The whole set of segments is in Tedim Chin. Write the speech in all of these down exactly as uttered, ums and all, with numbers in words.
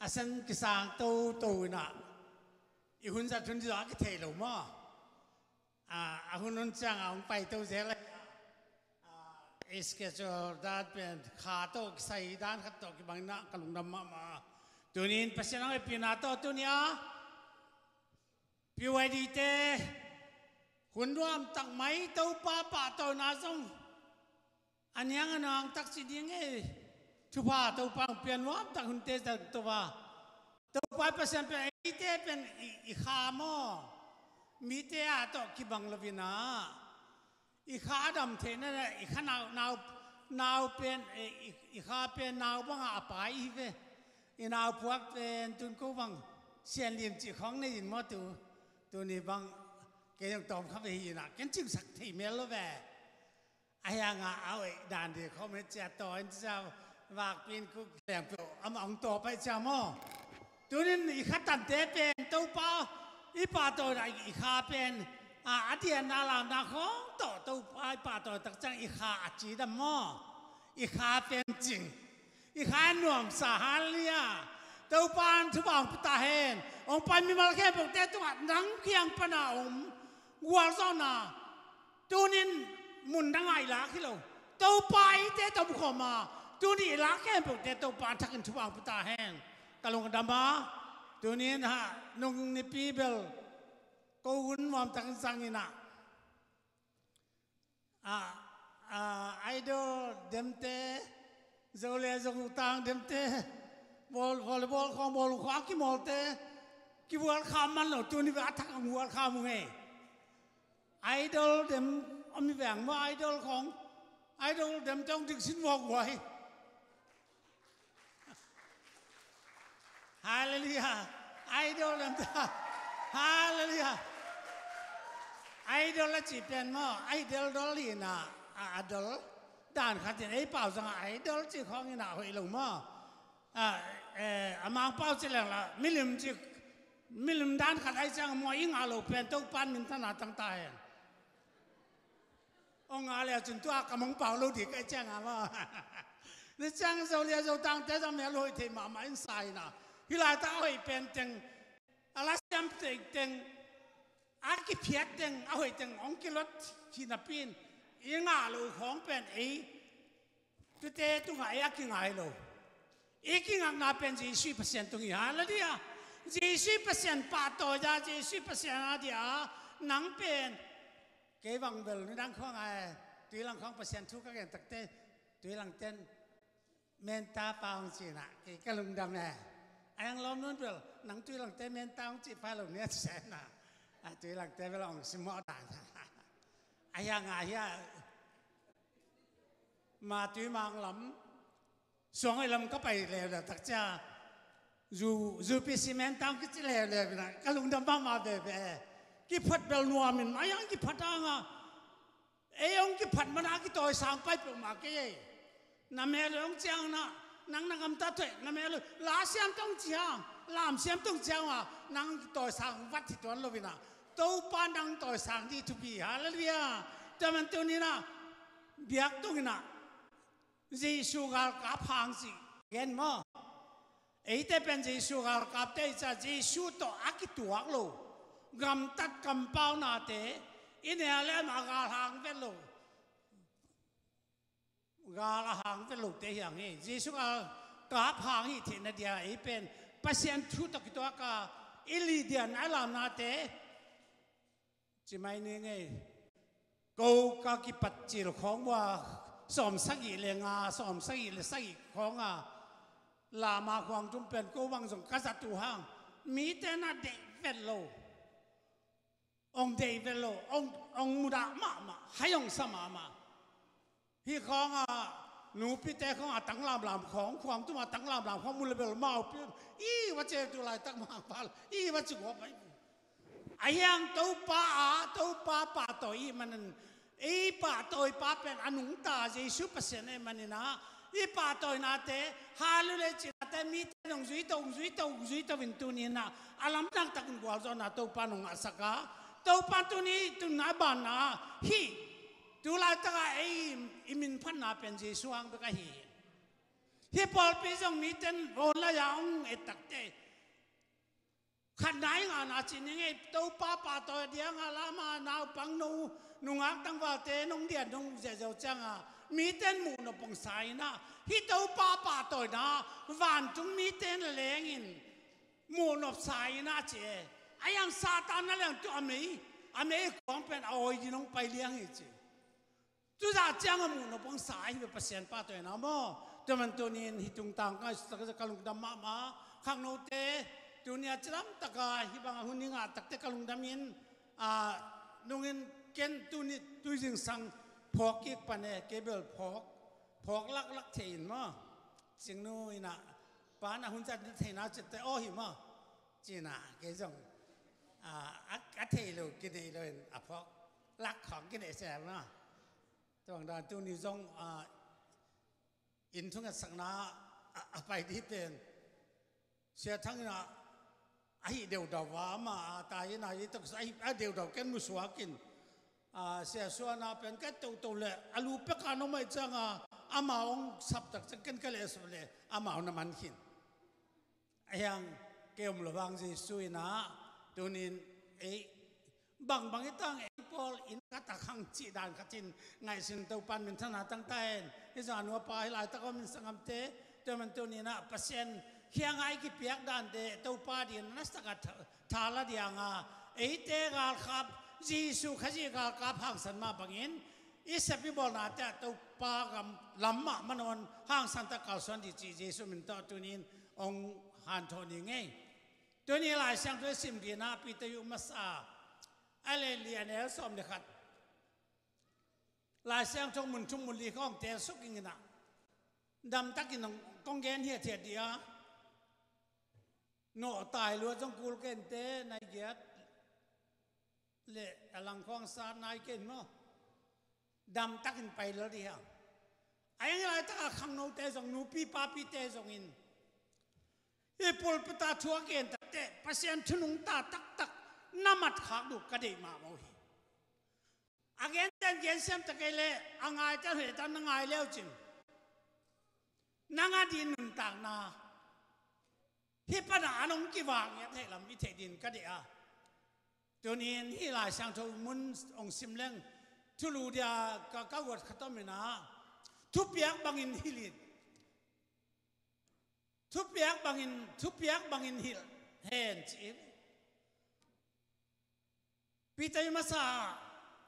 a san kisang toto inah i hun zat hun zong a kithei lo maw? A, a hun hun ciangah hong pai to zel a, a schedule dan pen kha tawh kisai dan khat tawh kibang inah ka lungdam mahmah. Tunin Pasian hong hehpihna tawh tuni a P Y D te hun nuamtak mai Topa pahtawina zong a niang a nuamtak ci ding ei. Thupha Topa hong pia nuamtak hunte zang Topa. Topa Pasian pen eite pen i, i kha maw? Mite a tawh kibang lo inah i kha a dam theihna, i kha nau, nau, nau pen, i, i, i kha pen nau bangah a pai hi ve. I nau phuak pen tun ko bang Sian Lim cih khawng nei in maw tu? Tuni bang kei zong tawm kha ve hi inah ken cingsak thei mel lo ve. A hiangah a hoih dan ding khawm hi cia taw in cia vakpi in kuk leng peuh amah hong taw paih cia maw? Tunin i kha tante pen Topa i pahtawi inah i kha pen a, a dianna lamna khawng tawh Topa i pahtawi tak ciang i kha a cidam maw? I kha pen cing. I kha in nuamsa, halleluiah. Topa in thupha hong pia ta hen. Hong pai mimal khempeuhte tungah nang kiang pana om gualzawhna tunin mun dangah i lak hi lo. Topa eite tawh bukhawm a, tuni i lak khempeuhte Topa in thakin thupha hong pia ta hen. Ka lungdam a, tunin ha nung nipi bel ko hun nuamtakin zang inah a, a, idol demte, Zo le Zotang demte, bawl, volleyball khawng, bawl khawng a kimawlte kivualkham man lo, tuni ve a thak a vualkham uh ngei. Idol dem om hi veng maw, idol khawng, idol demte hong diksin vuak uh hi. Halleluiah. Idol lam ta. Halleluiah. Idol a cih pen maw, idol dol hi inah a, a dol dan khat in ei pau zongah idol cih khawng inah hoih lo maw? A, eh, a Mangpau cih leng la milim cih, milim dan khat ahi ciang maw, i ngah lo pen Topa in minthanna tang ta hen. Hong ngah le cun tua ka mangpau lo ding ka hih ciangin maw? Ni ciang Zo le Zotangte zong mel hoih thei mahmah in sa inah hih laitak a hoih pen teng, a lasiam teng, a kiphiat teng, a hoih teng hong kilot hi napi in i ngah lo khawng pen ei tute tungah ei a kingai lo. I kingakna pen Jesuh Pasian tung hi, halleluiah. Jesuh Pasian pahtawi a, Jesuh Pasian a dia nang pen kei bang bel nidang khawng a, tuilang khawng Pasian thu ka gen takte, tuilang ten menta pa hong ci inah kei ka lungdam e. A hiang lawm nun bel nang tuilang te menta hong ci pa lo nia ci sa inah a, tuilang te bel hong simawh dan a hiang a hia ma tuimang lam suang oi lam ka pai leuleu tak cia zu, zu pi cement tang kici leuleu inah ka lungdam mahmah veve. Kiphat bel nuam in mah hiang kiphat hang a, ei hong kiphat mana a kitawisang pai peuhmah kei ei. Na mel hong ciang na, nang na gamtat hoih na mel, la siam tong ciang, lam siam tong ciang a nang kitawisang vat hi tuan lo inah Topa nang tawisang ding thupi, halleluiah. Tua man tuni inah biak tung inah Jesuh galkap hang cih gen maw? Eite pen Jesuh galkapte i ci a, Jesuh tawh a kituak lo gamtat kampaunate i neu le amah gal hang vet lo, gal a hang vet lote hi hang hi. Jesuh galkap hang hi theihna dia ei pen Pasian thu tawh kituak a i lihdian a lamnate ci mai ni ngei. Ko ka kipat cil khawng uh a, sawm sagih le nga, sawm sagih le sagih khawng a, lama khuang tum pen ko bang zong ka zat uh hang, mite na deih vet lo. Ong deih vet lo, ong, ong mudah mahmah, hai ong sa mahmah. Hih khawng a, nupite khawng a tanglamlam khawng, khuang tum a tanglamlam khawng mu le bel maupi, i va ceu tu laitak mangpal, i va ci guap mai. A hiang Topa a, Topa pahtawi i hih manin, i pahtawipa pen a nungta Jesuh Pasian i hih manin a, i pahtawinate, hallelujah cihnate, mite nong zui to, zui to, zui to in tuni inah a lamdang takin gualzawhna Topa nong ngahsak a, Topa tuni tunna banna hih tu laitaka ei i minphatna pen Jesuh hang bek ahi hi. Hih pawlpi zong miten rawn lai-a hong et takte, khatna i ngahna cih ni ngei, Topa pahtawi dianga lama naupang no, nungak tangvalte nong dian nong ziahziau cianga miten muhnop hong sa inah, hih Topa pahtawina vantung miten lengin muhnop sa inah ci e. A iang Satan na leng tu a mei, a mei kuang pen a awi din hong pai liang hi ci. Tuzah cianga muhnop hong sa ahi ve Pasian pahtawina maw. Tua man tunin hih tungtang ka, ka lungdam mahmah. Khangnote, tunia cidamtaka hih banga hun i ngah takte ka lungdamin, a, nungin ken tuni tui zingsang phawk kik pan e, kei bel phawk, phawk laklak thei in maw. Cingnu inah, pa na hun zat na theina citte aw hi maw. Cina, kei zong, a, a, a thei lo, kinei lo in, a phawk lak khawng kinei se maw. Tua bang dan tuni zong, a, inn thungatsakna a, a pai dih pen Sia Thang inah a hih deudau a, ama a tai inah i tak a hih a deudau ken musuak in, a, Sia Suana pen ka toto le a lu peka no mai cianga ama hong saptak ciang ken ka leh sap le ama hong na man khin. A hiang kei om lo vang Jesu inah tunin ei bangbang i tang ei pawl in khat a khang cih dan khatin ngaihsun Topan minthana tangta hen. Hih zanu a pa hih laitak om in sangamte, tua man tuninah Pasian khianga i kipiak dante Topa din a nasaka tha, thala dianga eite galkap, Jesu Khazih galkap hangsan mah bangin i sep i bawlnate ah Topa gam lam mah manawn hangsan tak kalsuan dih cih Jesu min tawh tunin hong hanthawh ni ngei. Tuni Lai Siangtho i sim dinah Peter yu masa a le lian el sawm le khat. Lai Siangtho mun thum mun li khawng teel suk inginah damtakin kong gen hiathiat dih a, nawh tai luat zong kul kente nai giat le a langkhawng sat nai ken maw. Damtakin pai lel dih hang. A iang i laitaka khangnote zong nupi papite zongin i pulpita thu a gen takte Pasian thu nungta taktak na matkhak duh ka deih mahmah uh hi. A genten gensiam takei le a ngaite heta na ngai leu cin nang a din nuntakna hih pana a nong kivak ngiat theih lam i theih din ka deih a. Tunin hih Lai Siangtho mun hong sim leng thulu dia ka, ka guat khatom inah thupiak bangin hilh in. Thupiak bangin, thupiak bangin hilh hen ci. Peter i masa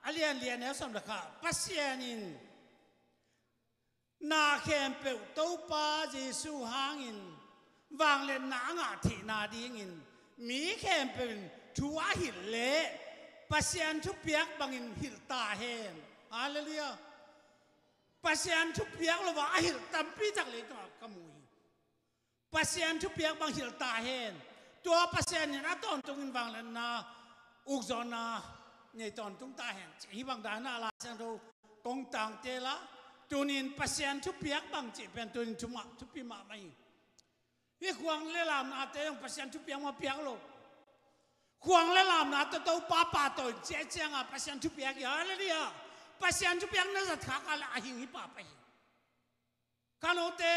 a lian lian e sawm le khat, Pasian in na khempeuh Topa Jesu hangin vangliatna a ngah theihna dingin mi khempeuh in thu a hilh leh Pasian thupiak bangin hilh ta hen. Halleluiah. Pasian thupiak lo a a hilh tampi tak leitungah ka mu hi. Pasian thupiak bang hilh ta hen. Tua Pasian in a tawntungin vangliatna ukzawhna nei tawntung ta hen. Hih bang danah Lai Siangtho kong tangte la tunin Pasian thupiak bang cih pen tunin thumah thupi mahmah hi. Hih khuang le lamnate zong Pasian thupiak mah piak lo. Khuang le lamnate Topa pahtawi ciah cianga Pasian thupiak hi. Halleluiah. Pasian thupiak na zat khak a le a hing hi pahpah hi. Khangnote,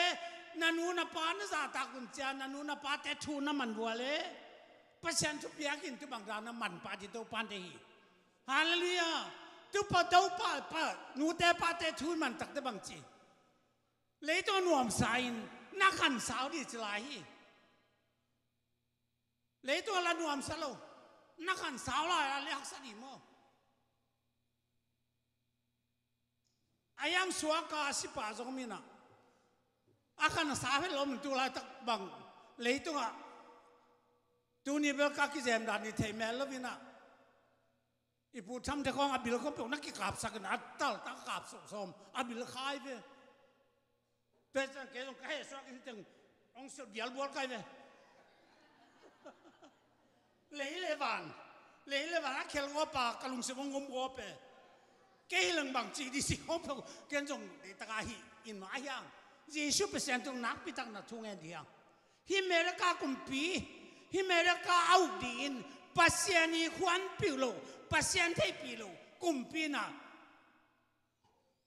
na nu na pa na zahtak un cia, na nu na pate thu na man vua le Pasian thupiak in tu bang dan na man pah dih Topa deih hi. Halleluiah. Tupa Topa pa nute pate thu man takte bang ci. Leitung a nuamsa in na khansau dih ci lai hi. Leitung a la nuamsa lo na khansau lai a le haksa dih maw. A iang suaka a sipah zong minah a khan a sa hel om tu laitak bang leitungah tuni bel ka kizem dan i theih mel lo inah i pu thamte khawng a bil khawng peuh na kikapsak inah a taltak kap sawm a bil khai ve. Tua ciang kei zong ka heh suak in teng hong silh bial bual kai ve. Lei le van, lei le van a khel ngawpa ka lungsim hong om ngawp e. Kei hi leng bang cih dih si hong pho ken zong deitaka hi in mah a hiang. Jesu Pasian tung nakpi tak na thu ngen dih hiang. Hih America kumpi, hih America a uk dih in Pasian i khuanpih lo, Pasian theihpih lo kumpi na.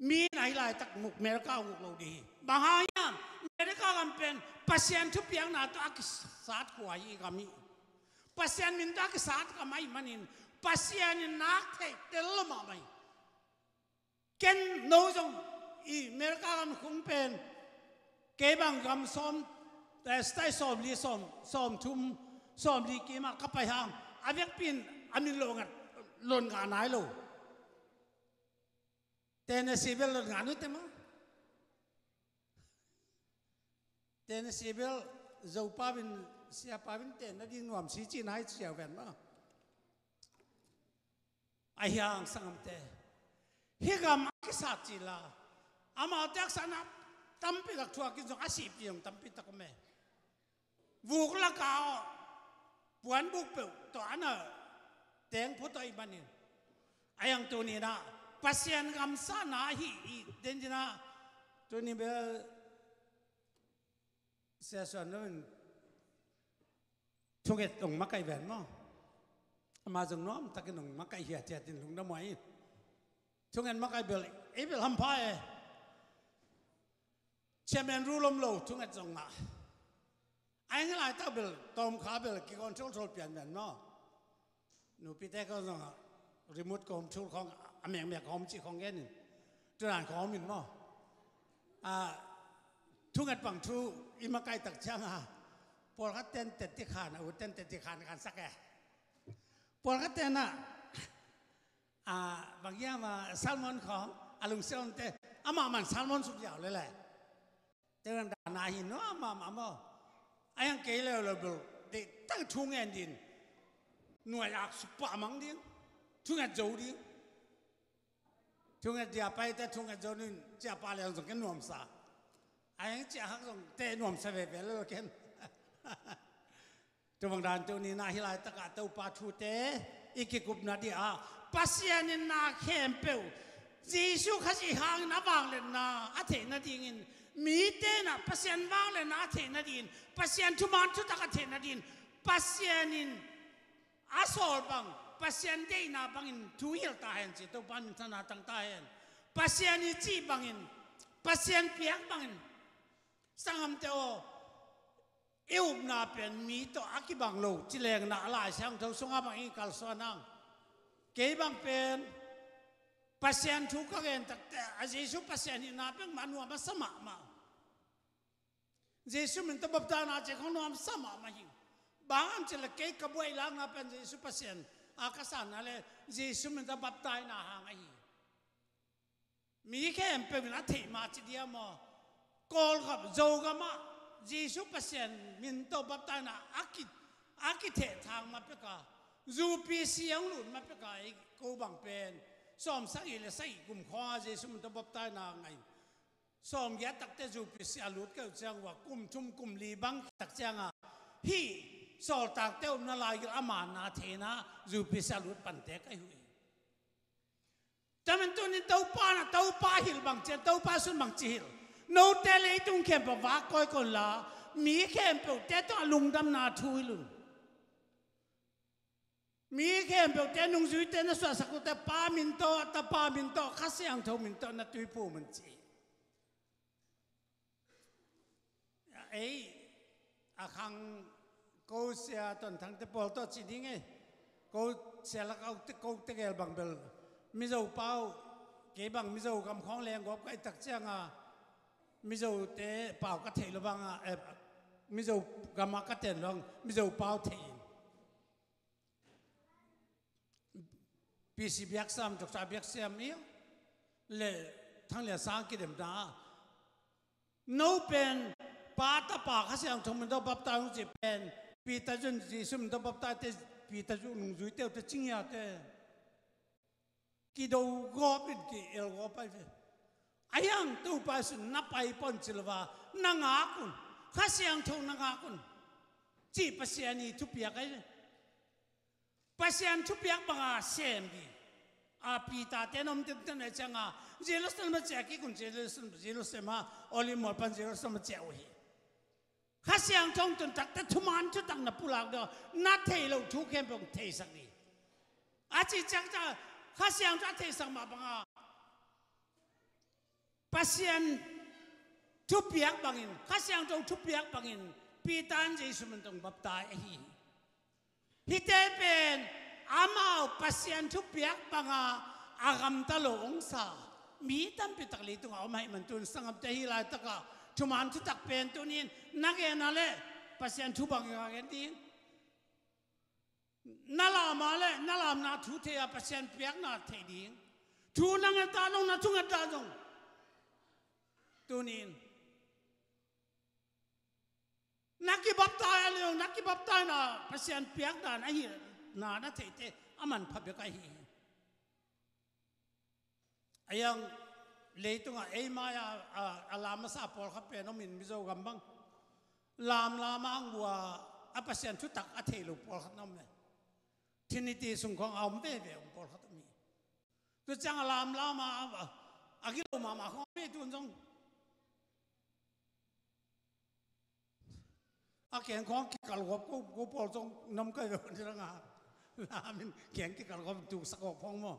Mi na hi laitak nguk America nguk lo dih hi. Bang hang hiam? America gam pen Pasian thupiakna tawh a kisat khua hi gam hi. Pasian min tawh a kisat gam ahih manin Pasian in nak theih tel lo mahmah hi. Ken no zong i America gam khung pen kei bang gam sawm, eh, state sawmli, sawm, sawmthum, sawmli kim ah ka pai hang a vekpi in a min lo ngat, lon ngah nai lo. Tennessee bel lon ngah nuam te maw. Tennessee bel Zopa bel, Siapa bel tenna ding nuam si ci nai ciau ven maw. A hiang sangam te. Hih gam a kisat ci la. Amau teksana tampi tak thuak in zong a sihpi zong tampi tak om e. Vuk laka aw puan buk peuh tawh a na teng phut aw i manin. A hiang tuni na Pasian gam sahna ahi i den dina tuni bel Sia Suan lo in thunget ong makaih ven maw. Ama zong nuam takin ong makaih hiathiat in lungdam huai in. Thunget makaih bel, ei bel hampha e. Chairman rule om lo thunget zong ngah. A eng laitak bel tawmkha bel kicontrol thol pian ven maw. Nupite khawng zong a remote control khawng a mekmek khawng cih khawng gen in. Tudan khawng om in maw. A, thunget bang thu i makaih tak ciang a pawlkhat ten teti khan, a u ten teti khan khan sak e. Pawlkhat ten a, a, bang hiam a salmon khawng a lungsiam te amah man salmon suk ziau lele. Tengah dana hi nuam mahmah maw. A hiang kei leuleu bel deih tak thu ngen ding. Nuai ak suk pah mang ding. Thunget zo ding. Thunget dia pai te thunget zo ding cia pah leng zong ken nuamsa. A hiang cia hak zong te nuamsa veve lel ken. Tua bang dan tuni na hih laitakah Topa thute i kikupna dih a Pasian in na khempeuh Jesu Khazih hangin a vangliatna a theih nadingin, mite na Pasian vangliatna a theih nadingin, Pasian thuman thutak a theih nadingin, Pasian in a sawl bang, Pasian deihna bangin thu hilh ta hen ci, Topa minthanna tang ta hen. Pasian i cih bangin, Pasian piak bangin, sanghamte aw, i upna pen mi tawh a kibang lo ci leng na a Lai Siangtho sungah bang i kalsuan ang. Kei bang pen Pasian thu ka gen takte a Jesu Pasian hihna peuhmah nuam a sa mahmah. Jesu min tawh baptaina ci khong nuam sa mahmah hi. Bang hang ci le kei ka buai lakna pen Jesu Pasian a ka sanna le Jesu min tawh baptaina hang ahi. Mi khempeuh in a theih mah ci diam aw. Kawlgam, Zogam ah Jesu Pasian min tawh baptaina a ki, a kithehthang ma peka, zupi siang lut ma peka, ei ko bang pen sawm sagih le sagih kum khawng a Jesu min tawh baptaina ngah in, sawm giat takte zupi sia lut keuh ciang uh a kum thum kum li bang tak ciang a hih sawltakte upna laigil a manna theihna zupi sia lut pante ka hi uh hi. Tamin tunin Topa na, Topa hilh bang ci a, Topa sun bang ci hilh. Note leitung khempeuh vak kawikawi un la, mi khempeuhte tawh a lungdamna thu hilh un. Mi khempeuhte nungzuite na suahsak uhte Pa min tawh, Tapa min tawh, Kha Siangtho min tawh na tuiphum un ci. Ei, a khang ko sia Tuan Thangte pawl tawh ci ding ei. Ko sia lak a uk te, ko tegel bang bel Mizo pau, kei bang Mizo gam khawng leng gawp ka hih tak ciang a Mizote pau ka theih lo bang a, eh, Mizo gam a ka ten lo ang Mizo pau thei in. P C biaksam, Doctor biaksam i le Thang Lian Sang kidemna. No pen Pa, Tapa, Kha Siangtho min tawh baptai hong ci pen Peter zun Jesu min tawh baptai te Peter zun nungzuite uh te cing hia te. Kido gawp in ki el gawp ai ve. A hiang Topa sun na pai pon ci lo va na ngak un. Kha Siangtho na ngak un. Ci Pasian i thupiak ai ve. Pasian thupiak banga sem hi. A Peter te nom tenten a cianga Jerusalem a ciah kik un, Jerusalem, Jerusalem a Olive mual pan Jerusalem a ciah uh hi. Kha Siangtho tun takte thuman thutak na pulak deuh na thei lo thu khempeuh theisak hi. A ci ciang ta Kha Siangtho a theisak mah banga Pasian thupiak bangin, Kha Siangtho thupiak bangin Peter in Jesu min tawh baptai ahi hi. Hihte pen amau Pasian thupiak banga a gamta lo hong sa mi tampi tak leitungah om ahih man tun sanggamte, hih laitakah thuman thutak pen tuni-in na gen a leh Pasian thu bangin gen ding. Na lam a leh na lamna thu thei a, Pasian piakna thei ding. Thu na nget a zong, na thunget a zong, tuni-in na kibaptai a leh zong, na kibaptaina Pasian piakna na hihna na theite a manpha bek ahi hi. A hiang leitungah ei mai-a a, a lam masa pawlkhat pen om in, Mizo gam bang lamlam a hong bua a, Pasian thutak a thei lo pawlkhat na om e. Trinity sung khawng a om veve om pawlkhat om hi. Tua ciang a lamlam a, a, a gilo mahmah khawng om hi, tun zong a keng khawng kikalkhop ko, ko pawl zong nam kai ve ni ranga. Lamin keng kikalkhop tuksak khawng maw.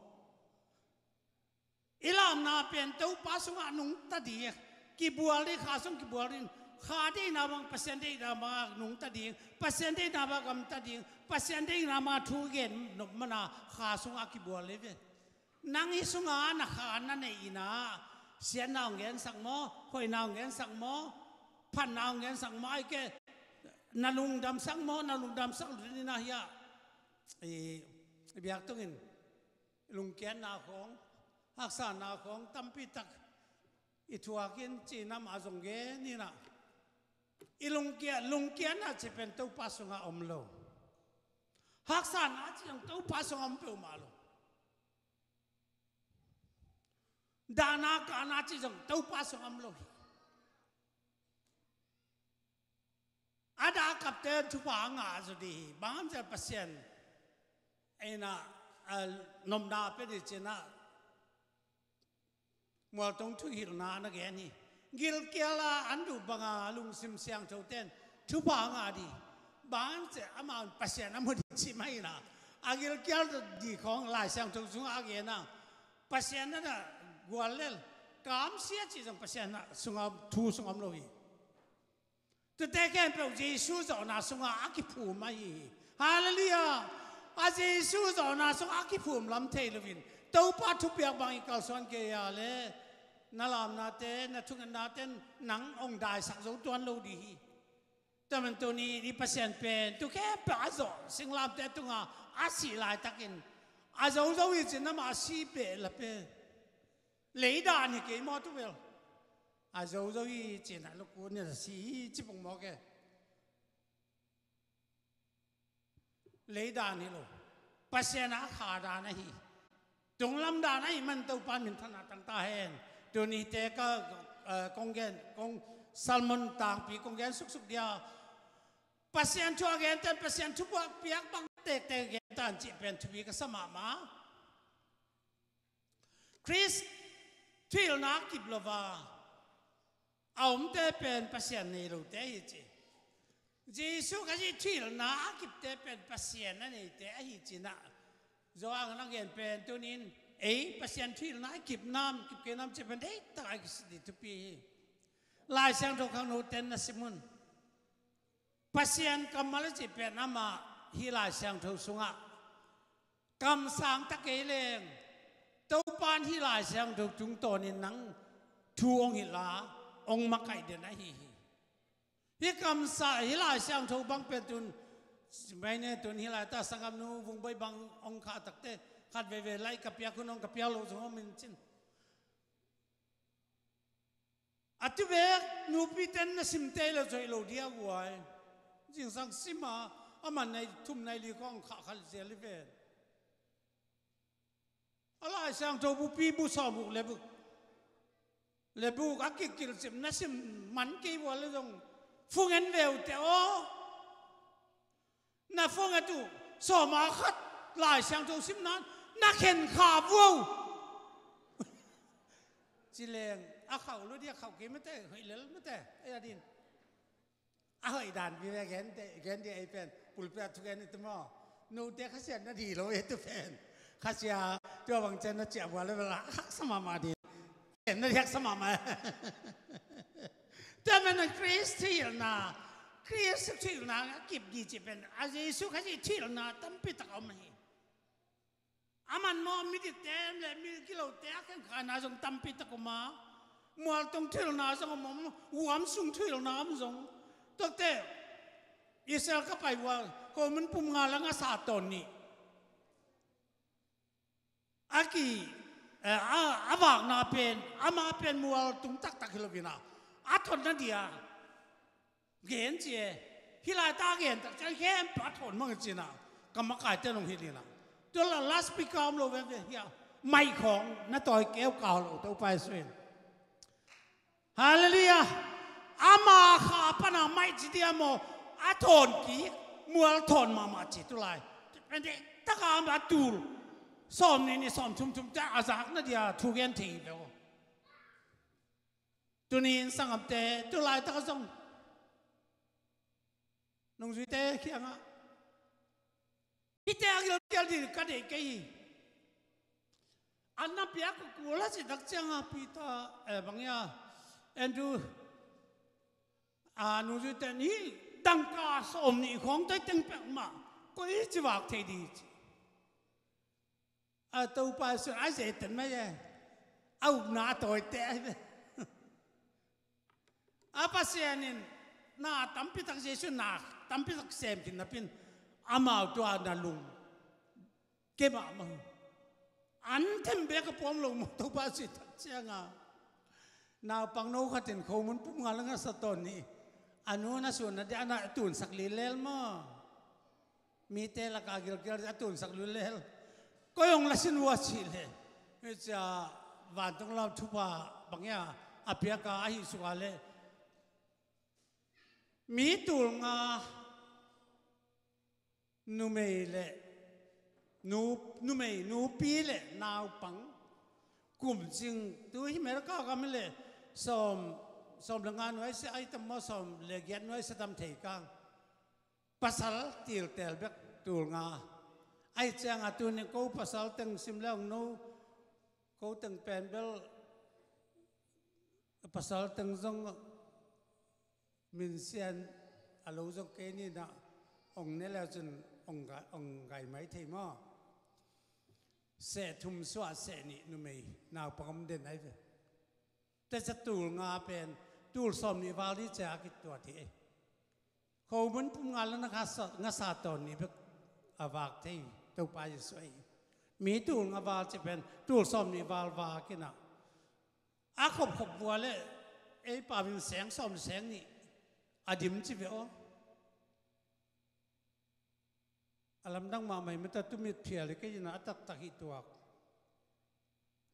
I lamna pen Topa sungah nungta ding. Kibual ding, kha sung kibual ding. Kha deihna bang, Pasian deihna bang nungta ding. Pasian deihna bang gamta ding. Pasian deihna bang thu gen nop mana kha sungah kibual ding ve. Nang hih sungah na kha na neih in ah, siatna hong gensak maw, hoihna hong gensak maw, phatna hong gensak maw, ahih kei leh na lungdamsak maw, na lungdamsak lo ding in ah, hiah i, i biak tungin lungkiatna khawng, haksatna khawng tampi tak i thuak in, ci-in amah zong gen in ah, i lungkiat, lungkiatna cih pen Topa sungah om lo. Haksatna cih zong Topa sungah om peuhmah lo. Dahna kahna cih zong Topa sungah om lo hi. A dah a kapte thupha a ngah zaw ding hi. Bang hang hiam cih leh Pasian in ah, a, nopna a pia ding ci-in ah Mualtong thuhilhna na gen hi. Gilkial a an duh banga lungsim siangthote in thupha a ngah ding. Bang hang hiam cih leh amau in Pasian a mu ding cih mah hi in ah, a gilkial ding khawng Lai Siangtho sungah a gen a, Pasian na guallel, kamsia cih zong Pasian a sungah, thu sungah om lo hi. Tuate khempeuh Jesu zawhna sungah a kiphum ahi hi. Halleluiah! A Jesu zawhna sungah a kiphum lam thei loin, Topa thupiak bang i kalsuan kei a leh na lamnate, na thungetnate in nang hong daisak zo tuan lo ding hi. Tua man tuni i Pasian pen tu khempeuh a zawh, singlamteh tungah a sih laitakin, a zozo hi ci-in amah a si behlap e. Lei dan hi kei maw, tu bel a zozo hi ci-in ah lukun in a si hi ci pong mawk e. Lei dan hi lo. Pasian a kha dan ahi. Tunglam dan ahih man Topa in minthanna tang ta hen. Tuni te ka, eh, kong gen, kong sermon tangpi kong gen suksuk dia. Pasian thu a gente in Pasian thupiak bang tektek gen ta in cih pen thupi ka sa mahmah. Khrist thuhilhna a kip lo a, a omte pen Pasian nei lote ahi ci. Jesu Khazih thuhilhna a kipte pen Pasian a neite ahi ci-in ah, Johan in a gen pen tuni-in, ei Pasian thuhilhna i kip nam, kip kei nam cih pen deihtak a i kisit ding thupi hi. Lai Siangtho khangnote in na sim un. Pasian kammal a cih pen amah hih Lai Siangtho sungah kamsang ta kei leng, Topa in hih Lai Siangtho tungtawnin nang thu hong hilh a, hong makaih den ahi hi. Hih kamsang, hih Lai Siangtho bang pen tun, mai ne tun hih laitak sanggamnu Vungbawi bang hong khah takteh, khat veivei lai ka piak hun hong ka piak lo zong om in cin. A tu bek nupite in na sim tei lo zoih lo dia guai. Zingsang sim a, a man nai thum nai li khawng khah khat zel hi ven. A Lai Siangtho bupi bu sawm guk le buk, le buk a kikilh cip na sim man kei vua le zong phung en ve uh teh aw. Na phone a tu sawma khat Lai Siangtho simna na khen kha vuau. Ci leng a khauh lo dia, khauh kei mate, hoih lel mate, ei a din. A hoih dan vive gen te, gen dia ei pen pulpit a thugen i tu maw. Note khasiat na di lo ei tu pen. Khasia tua bang ciang na ciah vua le vela haksa mahmah din. Ken na haksa mahmah. Tua manin Khrist thuhilhna, Khrist thuhilhna a kip ding cih pen a Jesu Khazih thuhilhna tampi tak a om ahi. A man maw, midikte le mi gilote a khenkhana zong tampi tak om a, mualtung thuhilhna zong om, om, huam sung thuhilhna om zong. Tuate Israel ka pai ua, khomun pum nga le ngasa tawn nih a ki, eh, a, a vakna pen, ama pen mualtung taktak hi lo-in a, a thonna dia gen ci e. Hih laitak a gen tak ciang khempeuh a thawn mang ci-in a, ka makaite nong hilh in a, tua la loudspeaker om lo veve hi a, maih khawng na tawi keu kau lo, Topa Jesu in. Halleluiah. Ama kha pana maih ci dia maw, a thawn kik, mual thawn mahmah ci tulai. Pen deih taka a tul sawmnih, nih sawmthum, thum te a zakna dia thu gen thei hi ve aw. Tuni-in sanggamte, tulaitak a zong nungzuite kiangah hihte a gilkial ding ka deih kei hi. An na piak kul a cih tak ciangin Peter, eh, bang ia, Andrew, a, nungzuite in hih dangka sawmnih khawng tawh teng peuhmah koi ci vak thei ding ci. A, Topa Jesu a zeiten mai e. A upna a tawite ahi ve. A, Pasian in na tampi tak, Jesu na tampi tak sem khin napi-in amau tua na lung kei mahmah hi. An them bek a pawm lo maw, Topa Jesu tak ciangin. Naupang no khat in khomun pum nga le ngasa tawn nih a nu na sun na dia na tunsak lilel maw. Mite lakah gilkial a tunsak lilel. Koi hong la sin ua cih leh, hih cia vantung lam thupha bang ia a piak a, ahi suk a leh mi tul nga, numei le nu, numei, nupi le naupang, kum cing, tu hih America gam hi leh sawm, sawm le nga nuai sia ai tam maw, sawm le giat nuai sia tam thei kang. Pasal tiltel bek tul nga. Ahi ciangin tuni ko pasal teng sim leng no, ko teng pen bel pasal teng zong min sian a lo zong kei ni na, ong ne leu cun ong gai, ong gai mai thei maw? Seh thum suah seh nih numei naupang om den ahi ve. Tua cia tul nga pen tul sawmnih val ding cia a kituat hi ei. Khomun pum nga le na ngasa, ngasa tawn nih bek a vak thei Topa Jesu ahi. Mi tul nga val ci pen tul sawmnih val vak in a, a khopkhop vua le ei pau in seng sawm seng nih a dim ci ve aw. A lamdang mahmah hi mata, tumit phial hi kei in a, a taktak hi tuak.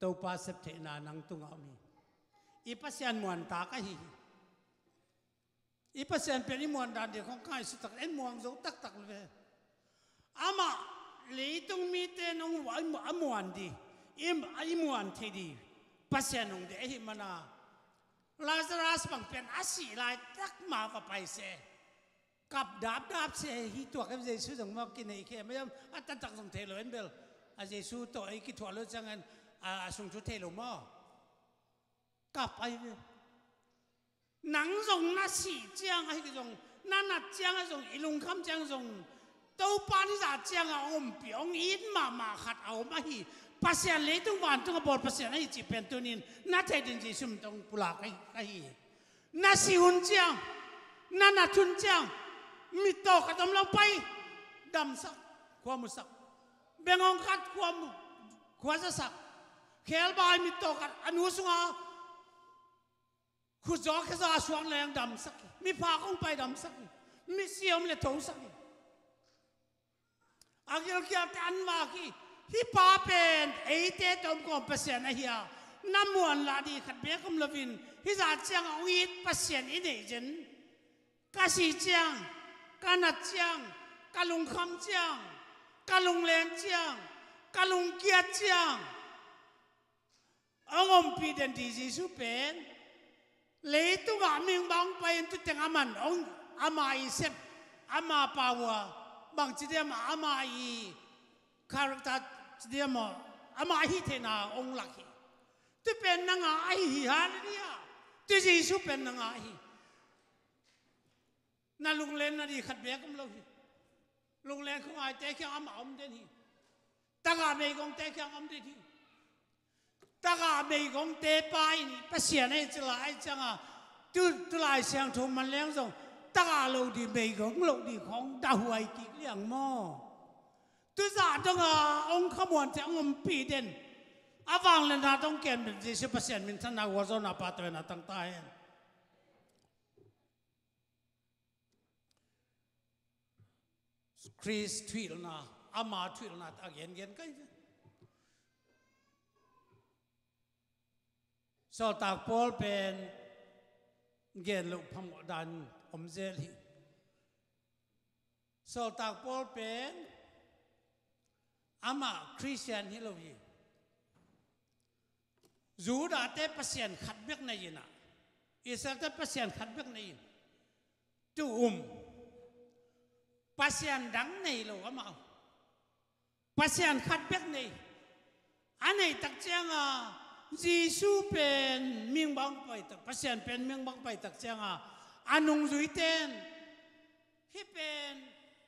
Topa sep theihna nang tungah om hi. I Pasian muantak ahi hi. I Pasian pen i muan dan ding khong kai sutak, en muang zo taktak lo ve. Amah leitung mite nong a muan ding, i, i muan thei ding Pasian nong deih ahih mana, Lazarus bang pen a sih laitak ma va pai se. Kap dapdap se hi tuak em, Jesu zong maw kinei khe mai am, a taktak zong thei lo en bel. A Jesu tawh ei kithuah lo ciangin a, a sung thu thei lo maw? Kap ahi ve. Nang zong na sih ciang ahi zong, na nat ciang ahi zong, i lungkham ciang zong, Topa in i zah ciang a ompih, hong it mahmah khat a om ahi. Pasian leitung vantung a bawl Pasian ahi cih pen tunin na theih ding Jesu min tawh pulak ahi, ahi. Na sih hun ciang, na nat hun ciang, mittaw khat om lo pai, damsak, khua musak. Bengawng khat khua mu, khua zasak. Khelbai mittaw khat a nu sunga khutzaw khezaw a suak leng damsak hi. Miphak hong pai damsak hi. Misi om le thosak hi. A gilkialte an vak hi. Hih pa pen eite tawh om kawm Pasian ahi a, na muan lah ding khat beek om loin, hih zah ciangah hong it Pasian i neih zen. Ka sih ciang, ka nat ciang, ka lungkham ciang, ka lunglen ciang, ka lungkiat ciang, hong ompih den ding Jesu pen leitungah mihing bang pai in tuteng a man hong, ama i sep, ama pau a, bangci diam a, ama i character ci diam a, ama i hih theihna hong lak hi. Tu pen na ngah ahi hi, halleluiah. Tu Jesu pen na ngah ahi. Na lunglen na ding khat beek om lo hi. Lunglen khuangaite kiang amah om den hi. Tagah meigongte kiang om den hi. Tagah meigongte pa in Pasian ei cila ei cianga tu, tu Lai Siangtho man leng zong tagah lo ding meigong lo ding khong dahhuai kik liang maw? Tuzah donga ong khamuante ong ompih den. A vangliatna dong kem den Jesu Pasian minthanna hualzawhna pa tawh na tangta hen. Khrist thuhilhna, ama thuhilhna a gengen kai ve. Sawltak Paul pen gen loh phamawh dan om zel hi. Sawltak Paul pen amah Khristian hi lo hi. Judahte Pasian khat bek nei inah, Israelte Pasian khat bek nei in tu um. Pasian dang nei lo amah. Pasian khat bek nei. A nei tak cianga Jesu pen mingbang pai tak, Pasian pen mingbang pai tak cianga a nungzuiten hih pen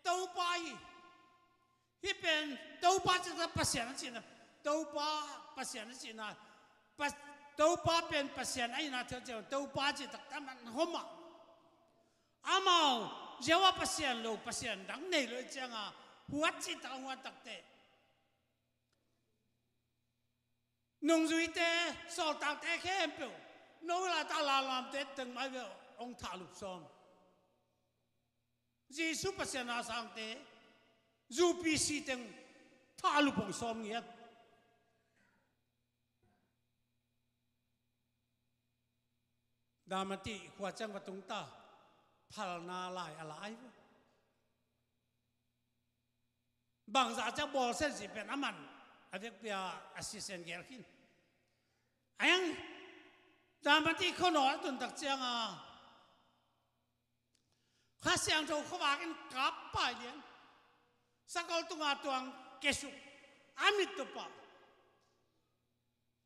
Topa hi. Hih pen Topa cih tak Pasian a cihna, Topa Pasian a cihna, Topa pen Pasian a ina thil ciang Topa cih tak taman homa. Amau Jehovah Pasian lo Pasian dang nei lo i cianga huat cih tak a huat takte. Nungzuite, sawltakte khempeuh, no la ta lalamte teng mai ve ong thahlup sawm. Jesu Pasian a sangte, U P C teng thahlup ong sawm ngiat. Damati khua ciang va tungta phalna lai a lai ve. Bangzah ciang bawlsen si pen a man a vekpia a sisen gel khin. A yang Damati khuanawl a tun tak cianga Kha Siangtho khuavak in kap pai lian. Sakol tunga tuang kesuk a mit tupa.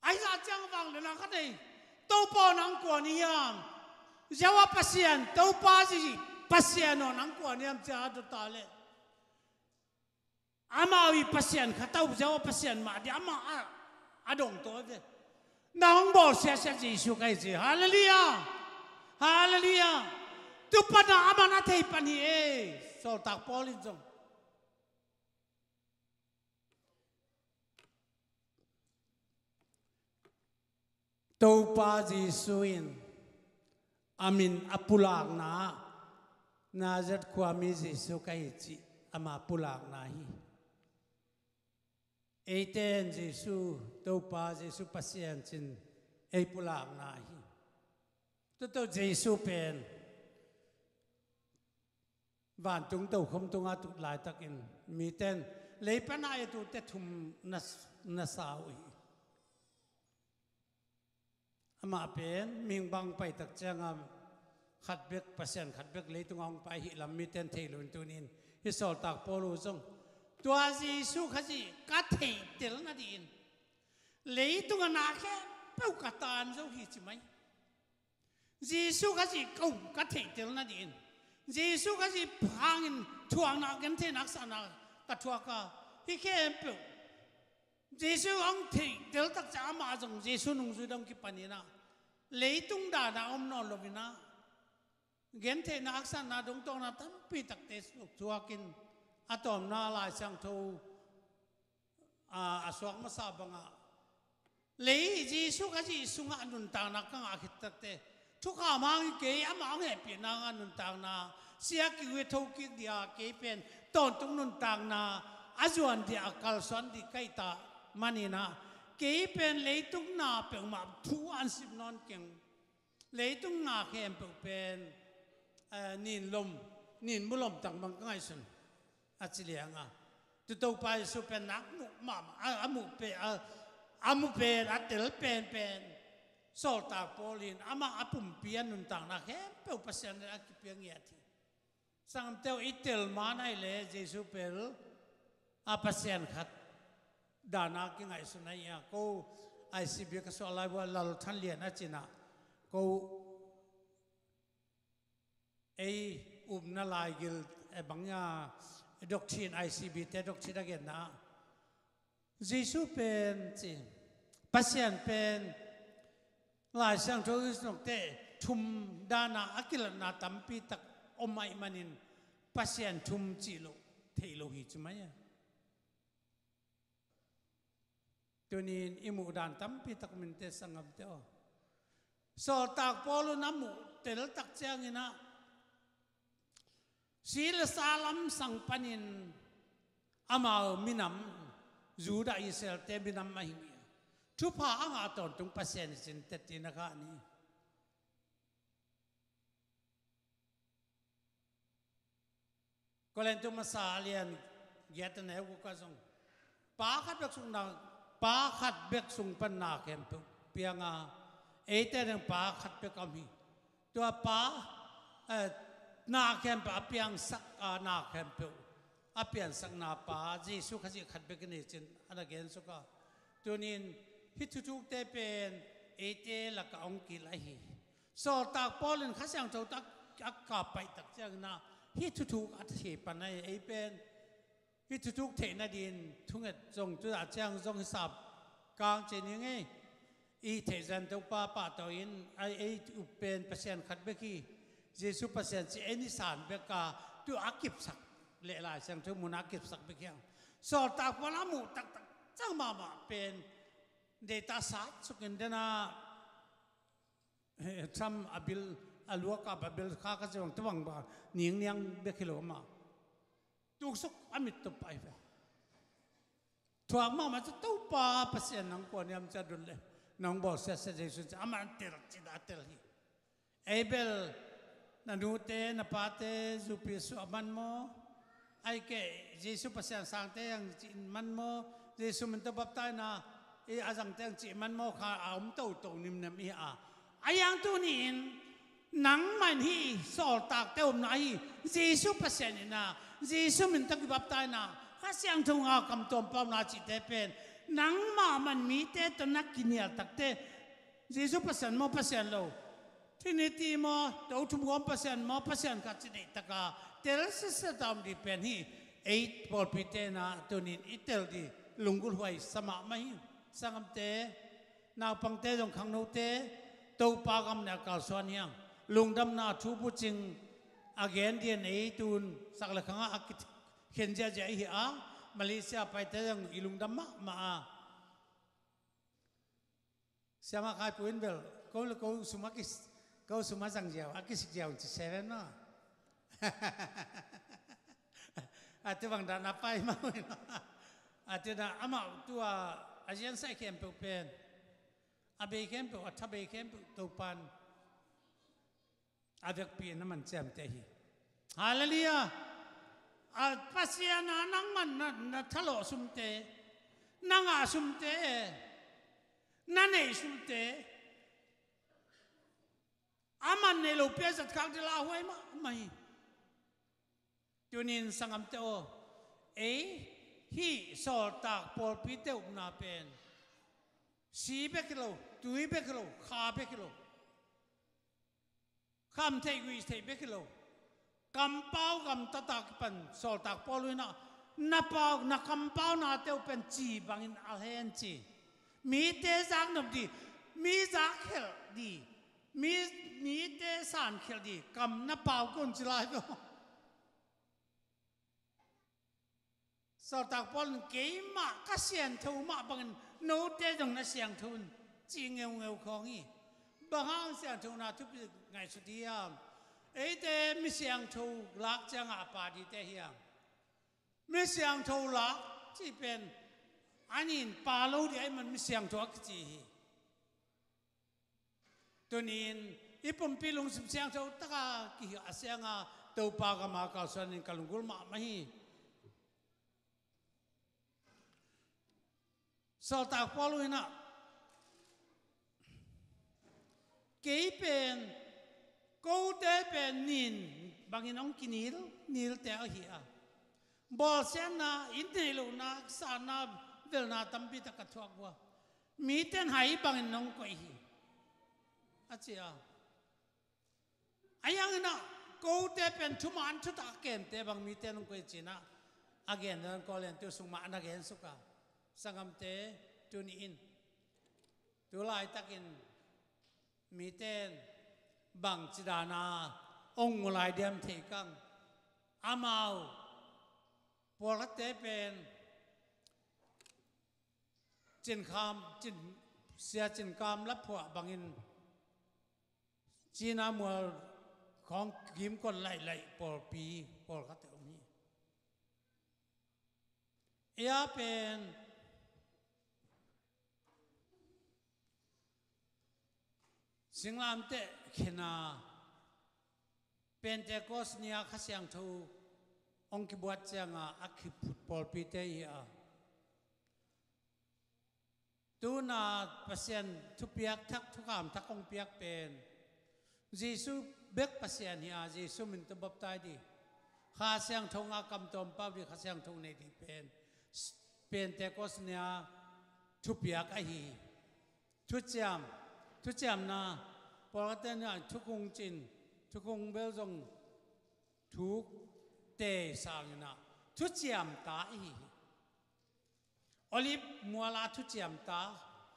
Ahi zah ciang vang le nang kha nei. Topa nang kua ni hiam? Jehovah Pasian, Topa zi Pasian aw nang kua ni hiam cia a dota le. Amau i Pasian kha tau Jehovah Pasian mah di amah a, a dong tawi ve. Na hong bawl siasia Jesu ka hi ci. Halleluiah. Halleluiah. Tu pana aman a thei pan hi e. Sawltak Paul in zong Topa Jesu in a min a pulakna ah Nazareth khuami Jesu ka hi cih ama pulakna hi. Eite in Jesu Topa Jesu Pasian cin ei pulakna hi. Tuto Jesu pen vantung tokhom tunga tut laitakin miten lei pana e tute thum na, na sa uh hi. Amah pen mihing bang paitak cianga khat bek Pasian khat bek leitunga hong pai hi lam miten thei lo in tunin hi sawltak Paul uh zong tua Jesu Khazih ka theihtel nadingin leitunga na khempeuh ka tan zo hi ci mai. Jesu Khazih ka um ka theihtel nadingin Jesu Khazih hangin thuakna gentheinak sahna ka thuak a hi khempeuh Jesu hong theihtel takcia amah zong Jesu nungzui dong kipaninah leitung dana om nawn lovinah gentheinak sahna dongtawkna tampi takte thuakin a tawmna Lai Siangtho a, a suak masa bangah lei Jesu Khazih sungah nuntakna ka ngah khit takte thukham hangin kei amah hong hehpihna ngah nuntakna sia kik uh thokik dia kei pen tawntung nuntakna a zuan dia a kalsuan dih ka hita maninah kei pen leitung na peuhmah thu an sim nawn keng. Leitung na khempeuh pen, eh, ninlom, ninmulom tang bang ka ngaihsun a ci lianga tu Topa Jesu pen nak muh mahmah a, a muh pen a, a muh pen a tel penpen sawltak Paul in amah a pumpi a nuntakna khempeuh Pasian a kipia ngiat hi. Sangamte uh i tel man ai le Jesu pel a Pasian khat dana kingaihsun ai a ko I C B ka suah lai bua lal than lian a cinah ko ei upna laigil, eh, bang a, doctrine, I C B te doctrine a genna ah Jesu pen ci, Pasian pen Lai Siangtho i zong te thum dana a kilatna tampi tak om ahih manin Pasian thum cih loh theih loh hi ci mai a. Tunin i muh dan tampi tak minte sanggamte aw. Sawltak Paul un a muh teltak ciangin ah si le sa lamsang panin amau minam Judah Israelte minam ahi hi. Thupha a ngah tawntung Pasian i cin tetti na kha ni. Korintu masa a lian giat a neu guk ah zong pa khat bek sung na, pa khat bek sung pan na khempeuh piang a, eite ding pa khat bek om hi. Tua pa, eh, na khempeuh a piangsak a, na khempeuh a piansakna pa Jesu Khazih khat bek i nei cin a na gensuk a. Tunin hih thuthukte pen eite lakah hong kil ahi. Sawltak Paul in Kha Siangtho tak a kap paih tak ciangin ah hih thuthuk a thei pan ahi. Ei pen hih thuthuk theih nadin thunget zong tu dah ciang zong hisap kang ci ni ngei. I theih zan Topa pahtawi in a ei up pen Pasian khat bek hi. Jesu Pasian ci ei ni san bek a tu a kipsak leh Lai Siangtho mun a kipsak bek hiang. Sawltak Paul a muh taktak ciang mahmah pen deita sat sukin dena Trump a bil, a luak a bil kha ka zong tawang ba ningniang bek hi lo mah. Tuksuk a mit tup ai ve. Thuak mahmah cu Topa Pasian nang kua niam cia dun le nang bawl siasia Jesu cia amah an tel cida a tel hi. Abel na nute na pate zupi suah man maw? Ai ke Jesu Pasian sangte ang cih man maw? Jesu min tawh baptaina i a zangte ang cih man maw kha a om toto nimnem i a. A yang tuni in nangmah in hih sawltakte umna ahi Jesu Pasian ina, Jesu min tawh kibaptaina, Kha Siangtho nga kamtuam pauna cihte pen nangmah man mite tawh na kinial takte Jesu Pasian maw Pasian lo, Trinity maw, to thum gawm Pasian maw Pasian khat ci deih taka tel sisata om dih pen hi. Ei pawlpite na tunin i tel dih lunggulh huai sa mahmah hi. Sangamte, naupangte zong khangnote Topa gam ne a kalsuan hiang. Lungdamna thu bucing a gen dian ei tun sak le khangah a kikhen ziahziah ihi a, Malaysia paite zong i lungdam mahmah a. Siama Khai Pu in bel ko le ko sum a kis, ko sum a zang ziau a kisik ziau ci seven maw? A tu bang dan a pai mau in a tu na amau tua a zian sai khempeuh pen a bei khempeuh a tha bei khempeuh Topan a vekpi na man ciamte hi. Halleluiah. A Pasian a nang man na, na thalawh sumte, na ngah sumte, na neih sumte a man nei lo pia zat khak dila huai mahmah hi. Tunin sangamte aw, ei hih sawltak pawlpite upna pen si bek hi lo, tui bek hi lo, kha bek hi lo, kham theih guih theih bek hi lo. Kampau gamtata kipan sawltak Paul inah na pau na kampauna teuh pen ci bangin a hen ci. Mite zaknop dih, mi zakkhelh dih, mi, mite sankhelh dih kam na pau kun ci lai ko. Sawltak Paul in keimah ka siangtho mah bangin note zong na siangtho un ci ngeungeu khawng hi. Bang hang siangthona thupi ngaihsut hiam? Eite mi siangtho lak ciangah a pa dite hiam? Mi siangtho lak cih pen an in pa lo dih ahih man mi siangtho a kici hi. Tunin i pumpi lungsim siangtho taka kihih a sianga Topa gama kalsuanin ka lunggulh mahmah hi. Sawltak Paul inah kei pen kote pen nin bangin hong kinil nilte ahi a, bawlsiatna, inn neih lohna, kisatna, velna tampi tak ka thuak uh a, mite in hai bangin nong koih hi a ci a. A yang inah Kote pen thuman thutak kemte bang mite nong koih cinah a gen dan Korin tu sung mah na gen suka. Sanggamte, tuni in tu laitakin miten bang cidana ong ngulai diam thei kang. Amau pawlkhatte pen cinkham cin sia cinkam laphuah bangin cina mual khawng gimkon laih laih pawlpi pawlkhatte om hi. Ia pen singlamteh khina Pentecost nia Kha Siangtho hong kibuat cianga a kiphut pawlpite hi a, tuna Pasian thupiak thak, thukham thak hong piak pen Jesu bek Pasian hi a, Jesu min tawh baptai dih, Kha Siangtho nga kamtawm pau dih, Kha Siangtho nei dih pen Pentecost nia thupiak ahi hi. Thuciam, thuciamna, pawlkhatte nia thukhung cin, thukhung bel zong thuk tei sanginah thuciam ta ihi hi. Olive muala thuciam ta,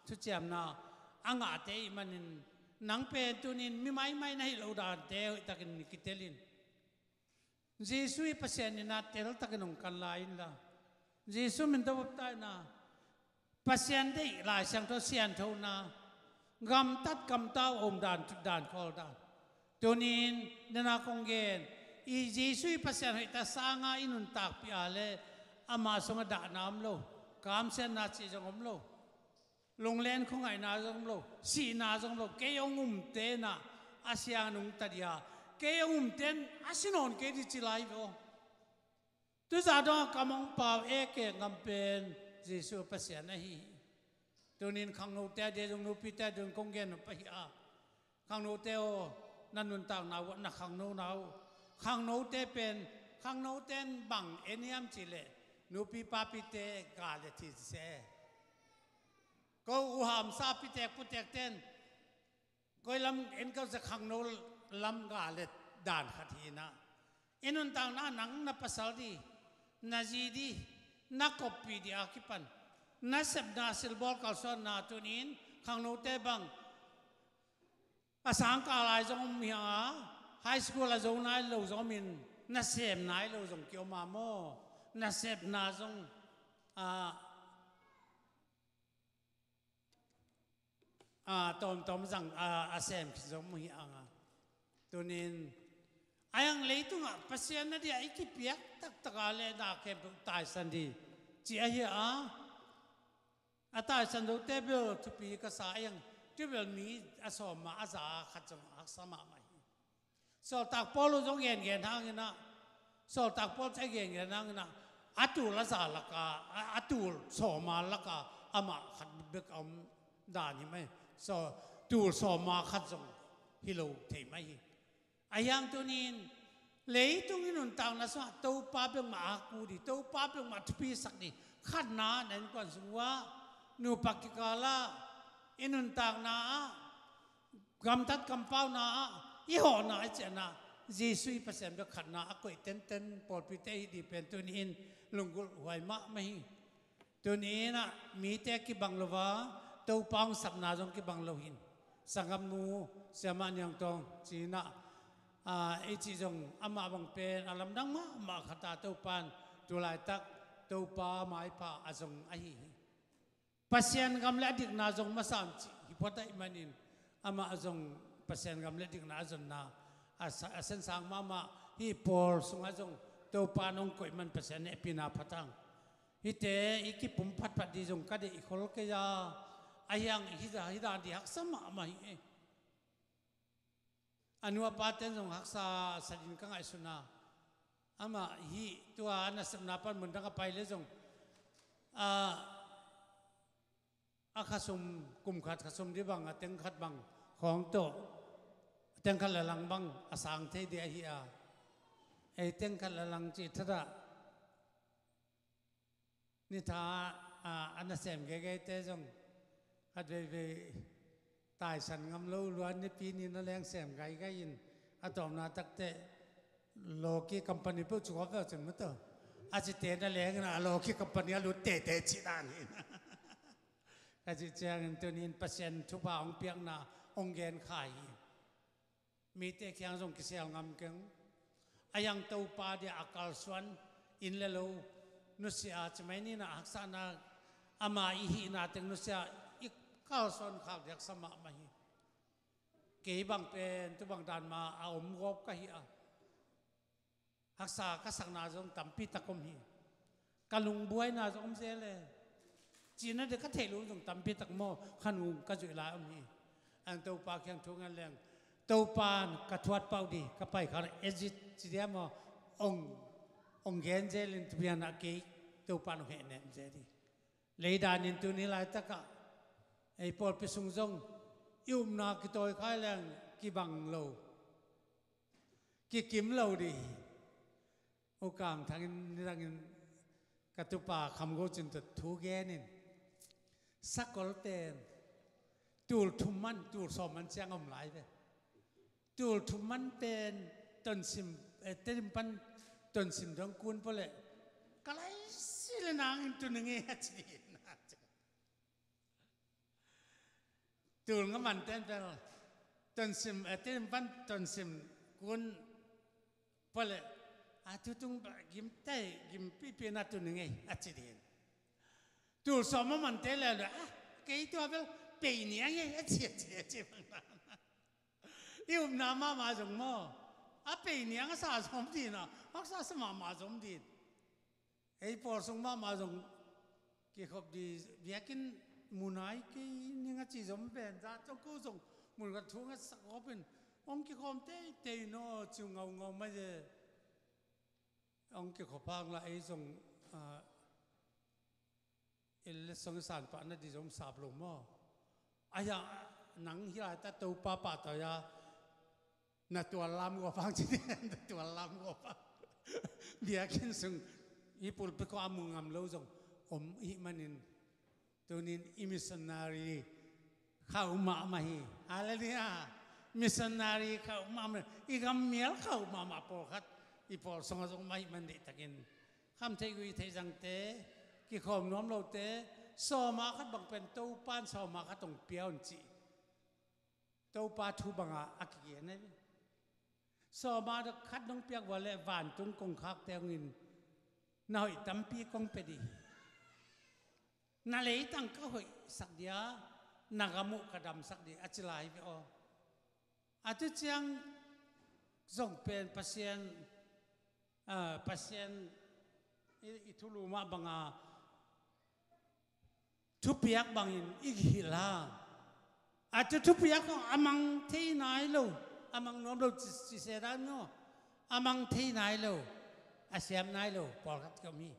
thuciamna a ngahte ih manin nang pen tunin mi maimai na hih lo dante hoihtakin ni kitelin. Jesu ih Pasian ina teltakin hong kan lai inla, Jesu min tawh baptaina, Pasian deih Lai Siangtho sianthona, gamtat gamtau om dan, dan khawl dan. Tunin nena kong gen, i Jesu ih Pasian hoihta sanga i nuntakpih a le amah sungah dahna om lo, kamsiatna cih zong om lo. Lunglen khuangaihna zong lo, sihna zong lo, kei hong umte na a siang nungta dia, kei hong umte a si nawn kei di ci lai ve aw. Tuza dong a kam hong pau e kek ngam pen Jesu Pasian ahi hi. Tunin khangnote a dia zong nupite a dia zong kong gen nop ahi a, khangnote aw, na nuntakna uh na khangnona uh. Khangnote pen, khangnote in bang en hiam cihleh nupi papite ga le thi se. Ko uham sa pitek putekten koi lam en kau se khangno lam ga le dan khat hinah i nuntakna nang na pasal di, na zi di, na koppih di a kipan na sepna silbawl kalsuanna tunin khangnote bang a sangkah lai zong om hi a, high school a zo nai lo zong om in, na sem nai lo zong kiom a maw? Na sepna zong a, a tawmtawm zang a, a sem khin zong om hi a. Tunin a yang leitungah Pasian na dia i kipiak taktak a le na khempeuh taisan di ci ahi a. A taisan zote bel thupi ka sa a yang, tu bel mi a sawma a za khat zong a haksa mahmah hi. Sawltak Paul uh zong gengen hanginah, Sawltak Paul ca gengen hanginah a tul a za laka, a, a tul sawma laka amah khat bek a om dan hi mai. So tul sawma khat zong hi lo thei mai hi. A hiang tunin leitung i nuntakna sungah Topa bengmah a ku di, Topa bengmah thupisak di, khatna na innkuan sung uh ah, nupa kikalah i nuntakna ah, gamtat kampauna ah, i hawhna i ciahna Jesu i Pasian bek khatna a koih tenten pawlpite hi di pen tuni in lunggulh huai mahmah hi. Tuni inah mite kibang lo a, Topa hong sapna zong kibang lo hin. Sanggamnu Siamah Niang Tawng ci inah, a, i cih zong amah bang pen a lamdang mahmah khat a Topa in tu laitak Topa maipha a zong ahi hi. Pasian gam le a dikna zong masam cih hi phot ahih manin amah zong Pasian gam le dikna a zonna a sa-, a sensang mahmah hi. Paul sungah zong Topa in hong koih man Pasian hehpihna phatang. Hihte i kipum phatphat di zong ka deih khol kei a, a hiang hih dan di haksa mahmah hi. A nu a paten zong haksa sadin ka ngaihsun a, amah hih tua a nasepna pan mundang a pai le zong a, a khasum, kum khat khasum di bang a teng khat bang khawng tawh, teng khat le lang bang a sang thei di ahi a, ei teng khat le lang cih thatah nitha a, a nasem geigeite zong khat veivei taisan ngam lo luan nipi ni na leng sem gaigai in a tawpna takteh Lawki company peuh cukawp veu cin mata a cite na lengin a lawki company a lut tete cih dan hi. Ka cih ciangin tunin Pasian thupha hong piakna hong gen kha hi. Mite kiang zong kisel ngam keng. A yang Topa dia a kalsuan in le lo nusia cimai nina haksana ama i hihna teng nusia i kalsuan khak diaksa mahmah hi. Kei bang pen tu bang dan ma a om gawp ka hi a haksa ka sakna zong tampi tak om hi. Ka lungbuaina zong om zel e. Cina de ka theih lo zong tampi tak maw khan ung ka zuih lai om hi. An Topa kiang thu ngan leng Topa ka thuat pau di ka pai kha ezit ci dia maw ong ong gen zel in tupian a kei Topa nong heh nem zel di. Leidan in tuni laitakah ei pawlpi sung zong i upna kitawi khai leng kibang lo kikim lo dih hi. U Kang Thangin nidangin ka tupa Kham Go Cin tawh thu genin sakol pen tul thum man tul sawm man ciang om lai ve. Tul thum man pen tonsim eh, Tedim pan tonsim dong kun pawh leh ka laisi le nangin tuni ngei a ci dih na. Tul nga man ten pel tonsim eh, tin pan tonsim kun pale a tutung gim tai gim pipi na tu ni ngei a ci din. Tul sawm a man te le le a kei tua bel pei ni a ngei a ci a ci a ci bang na. I upna mama zong maw a pei ni a nga sa zom din a haksa sa mama zom din. Ei pawl sung mahmah zong kikhop di biakinn mu nai kei ning a ci zom pen zah zong ko zong mun khat thu ngat sak khop in hong kikhawm teitei naw ci uh ngaungau mai e. Hong kikhop hang la ei zong ah, i letsong i san pah na di zong sap lo maw? Aia nang hi lai ta Topa pahtawi a na tual lam gua pang ci na tual lam gua pang. Biakinn sung i pulpit kong a mu ngam lo zong om i hih manin tunin i missionary khauh mahmah hi. Halleluiah. Missionary khauh mahmah hi. I gam mial khauh mahmah pawlkhat i pawl sungah zong mah hih man deihtakin khamtheih guihtheih zangte kikhawm nuam lote sawma khat bang pen Topan sawma khat hong pia un cih. Topa thu banga a kigen ahi ve. Sawma khat nong piak vua le vantung kongkhakte hongin na hoih tampi kong pia dih hi. Na leitang ka hoihsak dia na gam uh ka damsak dih a ci lai hi ve aw. A tu ciang zong pen Pasian ah, Pasian i, i thulu mah banga thupiak bangin i gihilh hang a tu thupiak hong a mang thei nai lo a mang nuam lo ci, ci se dan no a mang thei nai lo a siam nai lo pawlkhat kiom hi.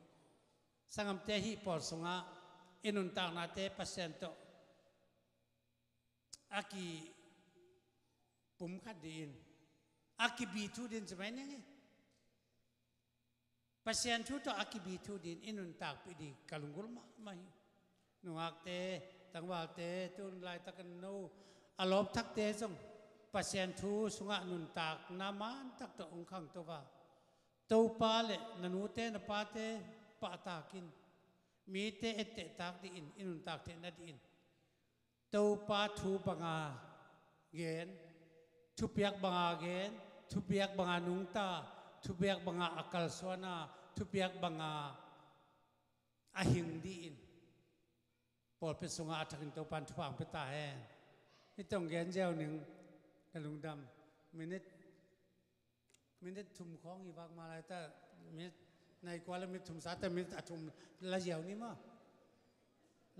Sangamte hih pawl sungah i nuntaknate Pasian tawh a kipumkhat dih in a kibi thu din ci mai ning hi. Pasian thu tawh a kibi thu din i nuntakpih dih ka lunggulh mahmah hi. Nungakte tangvalte tun laitakin no a lawpthakte zong Pasian thu sungah nuntakna mantak tawh hong khangto va. Topa le na nute na pate pahtakin mite ettehtak dih in i nuntak theihna dih in Topa thu banga gen, thupiak banga gen, thupiak banga nungta, thupiak banga a kalsuana, thupiak banga a hing dih in pawlpi sungah a thakin Topan thupha hong pia ta hen. Hih tong gen ziau ning ka lungdam. Minit Minit thum khawng i vak ma lai ta minit nai kua le minit thum sa ta minit a thum la ziau ni maw?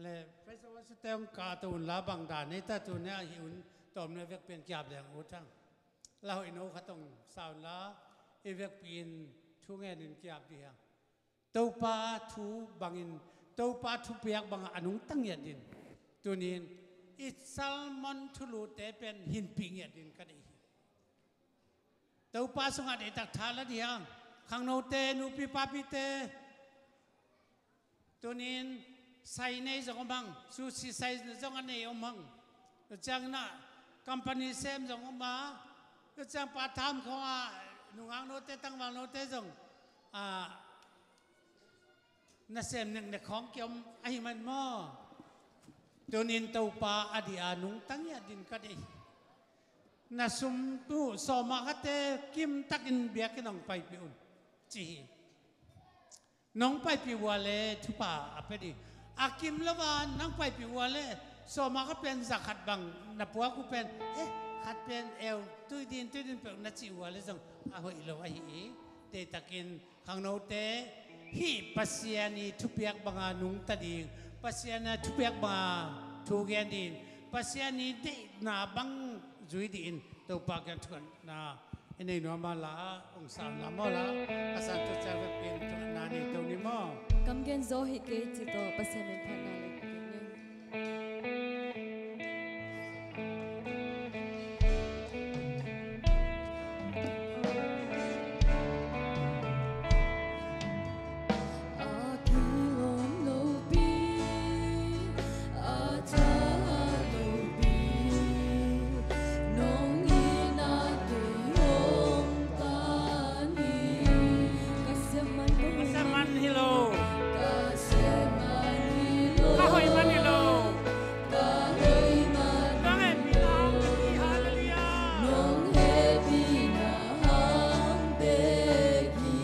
Le Facebook a sute hong ka to un la bang dan nei ta tu ne a hi un tawm ne vek pian kiap leng ut hang. La hoih no khat hong sa un la i vekpi in thu ngen in kiap dih hang. Topa thu bangin Topa thupiak bangah a nungta ngiat din tunin i sermon thulute pen hinpih ngiat din ka deih hi. Topa sungah deihtak tha la dih hang. Khangnote nupi papite tunin sai nei zong om hang. Susi sai zong a nei om hang. Tua ciangin ah company sem zong om a. Tua ciang part time khawngah Nungak note, tangval note zong, ah, nasem neknek khawng kiom ahih man maw? Tunin Topa a dih a nungta ngiat dingin ka deih. Na sum uh sawma khate kimtakin biakinn hong paipih un, ci hi. Nong paipih uh a leh thupha a pia ding. A kim lo a nang paipih uh a leh sawma kha pen za khat bang na puak uh pen, eh, khat pen eu, tui din, tui din peuh na cih uh a leh zong a hoih lo ahi hi. Deihtakin khangnote, hih Pasian ii thupiak banga nungta ding, Pasian ii thupiak banga thu gen ding, Pasian ii deihna bang zui dingin Topa kiang thungetna i nei nuam a, la hong sa un la maw, la a san tua ciang vekpi in thungetna nei to ni maw? Kam gen zaw hi kei ci tawh Pasian min phatna lei kong gen ni. Ka siam man hi lo. Ka hoih man hi lo. Nong hehpihna hang bek hi.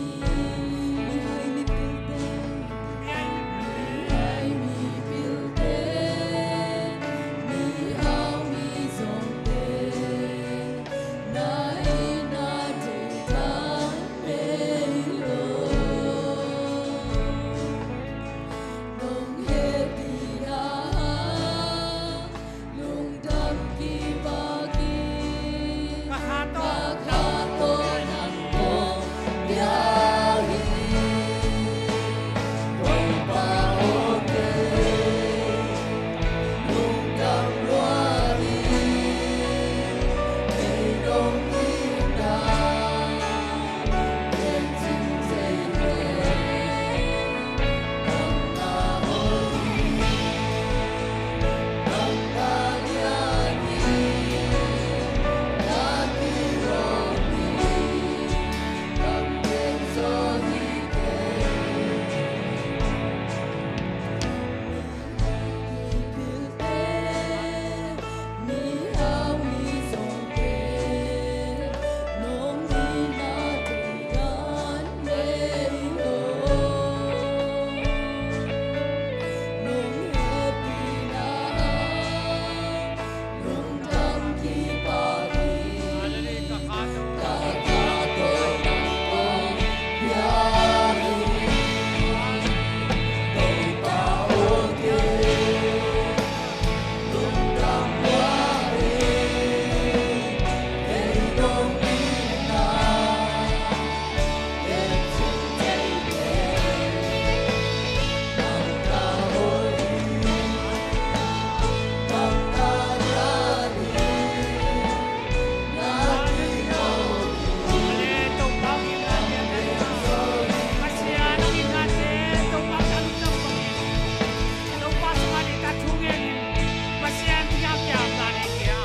Hallelujah.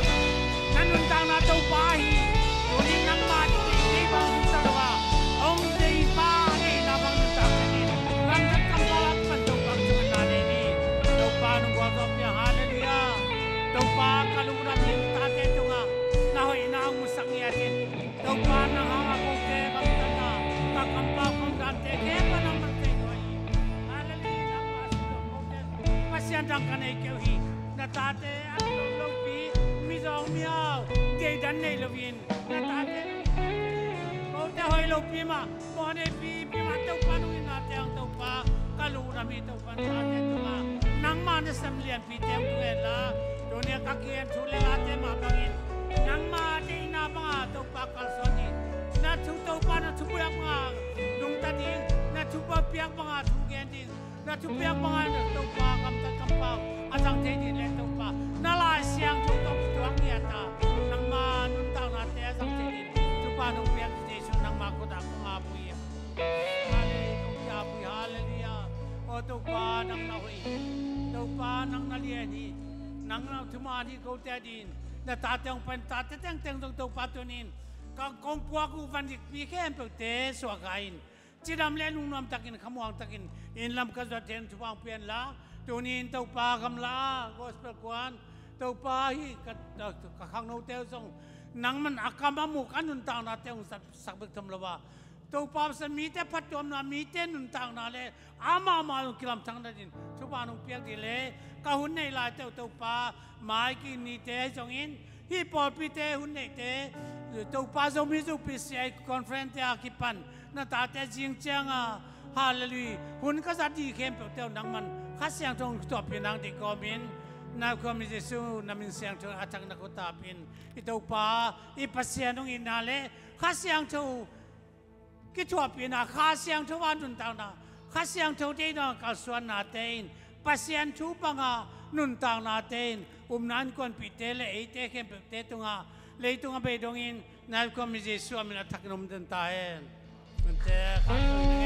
Na nuntakna Topa hi. Tunin nangmah deih bang nuntak lo a, hong deipa deihna bang nuntak dingin, kamtat kampau a kipan Topa kiang thungetna nei ni. Topa nong gualzawhpih a, halleluiah. Topa ka lungdam hi, tate tungah na hoihna hong musak ngiat in. Topa nang hang a kote kamtatna, ka kampau kamdante khempeuh nangmah thei lo hi. Halleluiah, nangmah a sungah kote Pasian dang ka nei kei uh hi. Na tate a kilawm lopi, mizawng mihau, deidan nei loin, na tate kote hoih lopi mah, mawhneipi pi mah, Topa nong itnate hang Topa ka lungdam hi. Topa na tate tungah nangmah nasem lianpite hong tung hen la, tuni a ka kigen thu le late mah bangin nangmah deihna banga Topa kalsuan hi. Na thu Topa na thupiak banga nungta ding, na thupiak banga thu gen ding, na thupiak banga na Topa kamtat kampau a zang thei ding le Topa na Lai Siangtho tawh kituak ngiat a, nangma nuntaknate a zang thei ding Topa nong piak Jesu nangma khut ah kong ap uh hi. Halleluiah, kong ap uh hi, halleluiah. Aw Topa nang na hoih hi. Topa nang na lian hi. Nang na thuman hi, kote adingin na tate hong pai, tate tengteng zong Topa tunin Ka kong puak uh van dikpi khempeuhte suahkhia in, cidam le lungnuam takin, khamuang takin, inn lam ka zuat theihna thupha hong pia inla, tuni-in Topa gamla ah gospel kuan, Topa hih ka, ka, ka khangnote uh zong nangman a kam a muk a nuntaknate hong zat sak bek tham lo a, Topa Pasian, mite phattuamna, mite nuntakna le amah mah hong kilamthang nadin thupha nong piak dih le, ka hun neih laite uh Topa, mai ki nite ahi zongin, hih pawlpite hun neihte, Topa Zomi Zu P C I conference te a kipan na tate zing cianga, hallelujah, hun ka zat dih khempeuhte uh nangman Kha Siangtho hong thuahpih nang dih kawmin, na khuami Jesu na min siangtho a thak na khut a pia in, i Topa, i Pasian hong itna le Kha Siangtho kithuahpihna, Kha Siangtho a nuntakna, Kha Siangtho deihna kalsuannate in, Pasian thu banga nuntaknate in, upna innkuanpihte le eite khempeuhte tungah, leitung a bei dongin, na khuami Jesu a min a thakin om den ta hen. Nante,